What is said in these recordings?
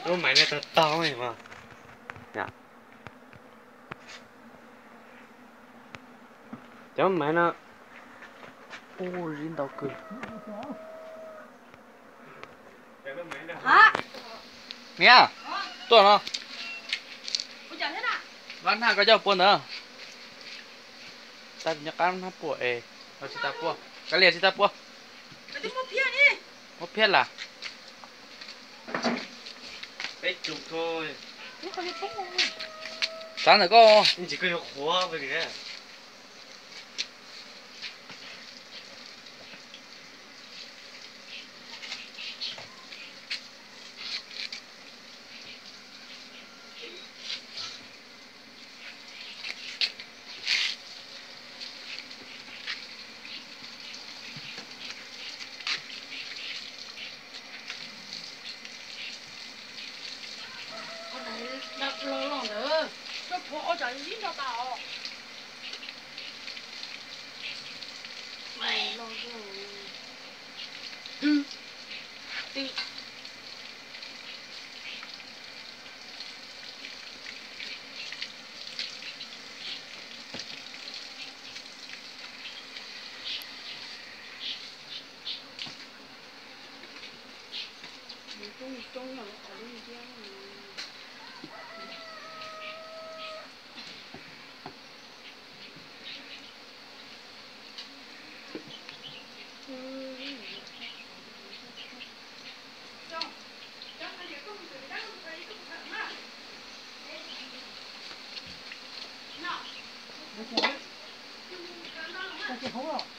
Lub maiv no tag tag mas. Cov maiv no, u, zib ntau kawg. Niam, tuaj no. Vaj nag koj coj pua ntawd. Tag nyob qab nag pua es, tsis tas pua, kav liam tsis tas pua. Muab phiab las. Txav ntawm koj. Los los ntawd, koj phuav ob tsam zib nrog tas os.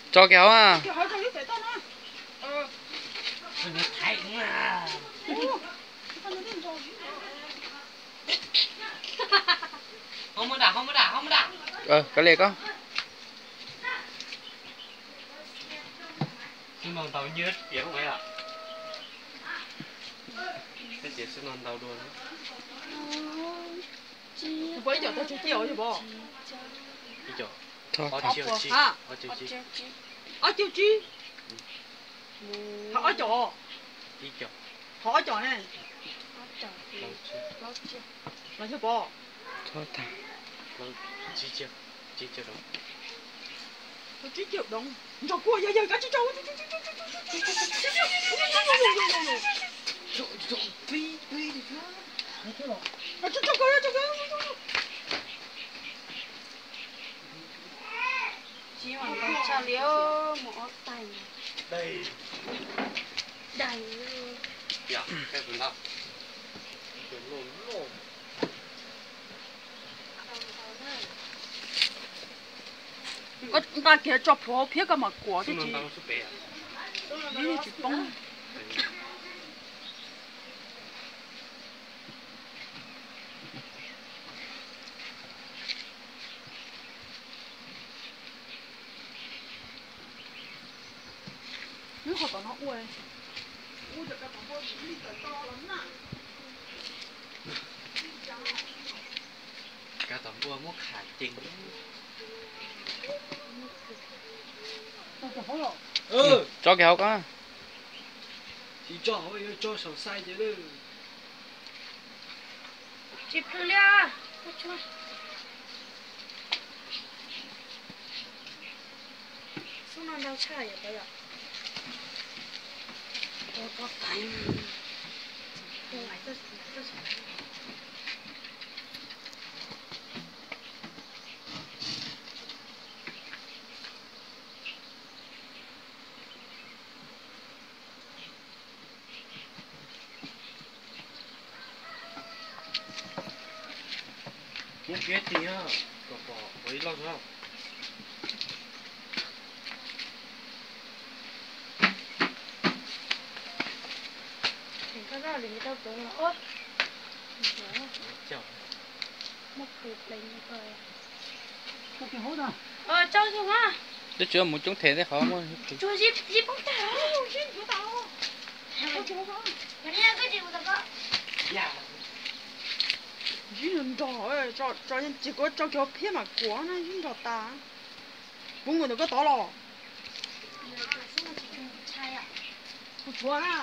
Tso kiag hauv. Kav liam koj. Xub no ntau nyiaj tiag. Ib co tag tsawg ciaj os yog pov? Ib co. Ob caug tsib. Ob caug tsib. Hov ob co. Hov ob co ne. Los yog pov? Tsib caug doov. Nrog kuj yog yawg kav tsij tso. Tsis mam ntaus tshaj li, mus ob tais. Daig. Nqa kiag tso plhuav hauv phiab koj mam kuam thiaj tsis, tsis poob. Lub qhov tom no ua, ua cov kav tom npua li tawm to los na. Kav tom npua muab kham ceev. Tso kiag hauv koj. Tsis tso hauv, yuav tso saum xai ces. Tsis plhws li. Xub no ntau tshaj yom, pov yom. Kub kiab tig kom pom ua ib loj no. Twb tsis mus coob them tej qhov muaj. Zib nrog nrog, tsis kuv tso kiag hauv phiab mam kuam na, zib nrog tas. Kuv nkaum ntawm koj tod los. Kuv tshuav na.